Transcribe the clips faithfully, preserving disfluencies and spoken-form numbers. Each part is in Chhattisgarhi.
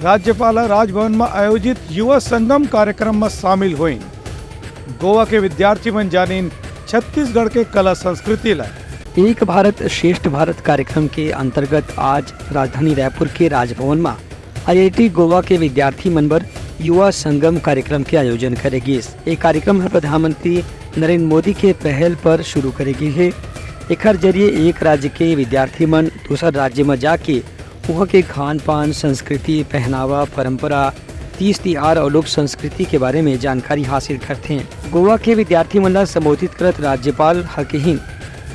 राज्यपाल ह राजभवन म आयोजित युवा संगम कार्यक्रम म शामिल होइन। गोवा के विद्यार्थी मन जानिन छत्तीसगढ़ के कला संस्कृति ला। एक भारत श्रेष्ठ भारत कार्यक्रम के अंतर्गत आज राजधानी रायपुर के राजभवन म आईआईटी गोवा के विद्यार्थी मन बर युवा संगम कार्यक्रम के आयोजन करे गिस। ये कार्यक्रम ह प्रधानमंत्री नरेंद्र मोदी के पहल पर शुरू करे गे हे। एखर जरिए एक राज्य के विद्यार्थी मन दूसर राज्य म जाके उहाँ के खान पान, संस्कृति, पहनावा, परंपरा, तीज तिहार और लोक संस्कृति के बारे में जानकारी हासिल करथे। गोवा के विद्यार्थी मन ला संबोधित करत राज्यपाल ह कहिन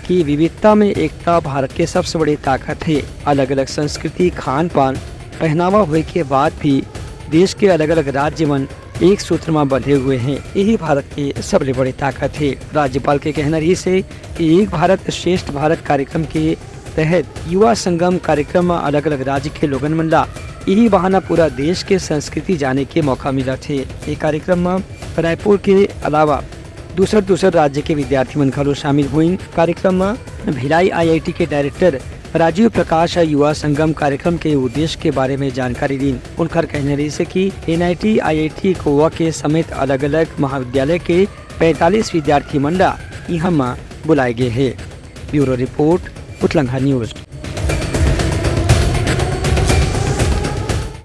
कि विविधता में एकता भारत के सबसे बड़े ताकत हे। अलग-अलग संस्कृति, खान पान, पहनावा होए के बाद भी देश के अलग-अलग राज्य मन एक सूत्र म बंधे हुए हैं, यही भारत के सबले बड़े ताकत हे। राज्यपाल के कहना रहिस हे कि एक भारत श्रेष्ठ भारत कार्यक्रम के तहत युवा संगम कार्यक्रम म अलग-अलग राज्य के लोगन मन ला इही बहाना पूरा देश के संस्कृति जाने के मौका मिलत हे। ये कार्यक्रम म रायपुर के अलावा दूसर-दूसर राज्य के विद्यार्थी मन घलो शामिल होइन। कार्यक्रम म भिलाई आईआईटी के डायरेक्टर राजीव प्रकाश ह युवा संगम कार्यक्रम के उद्देश्य के बारे में जानकारी दीन। उनकर कहना रहिस हे कि एनआईटी आईआईटी गोवा के समेत अलग-अलग महाविद्यालय के पैंतालीस विद्यार्थी मन ला इहाँ म बुलाए गे हे। Bureau report, Utlangha news.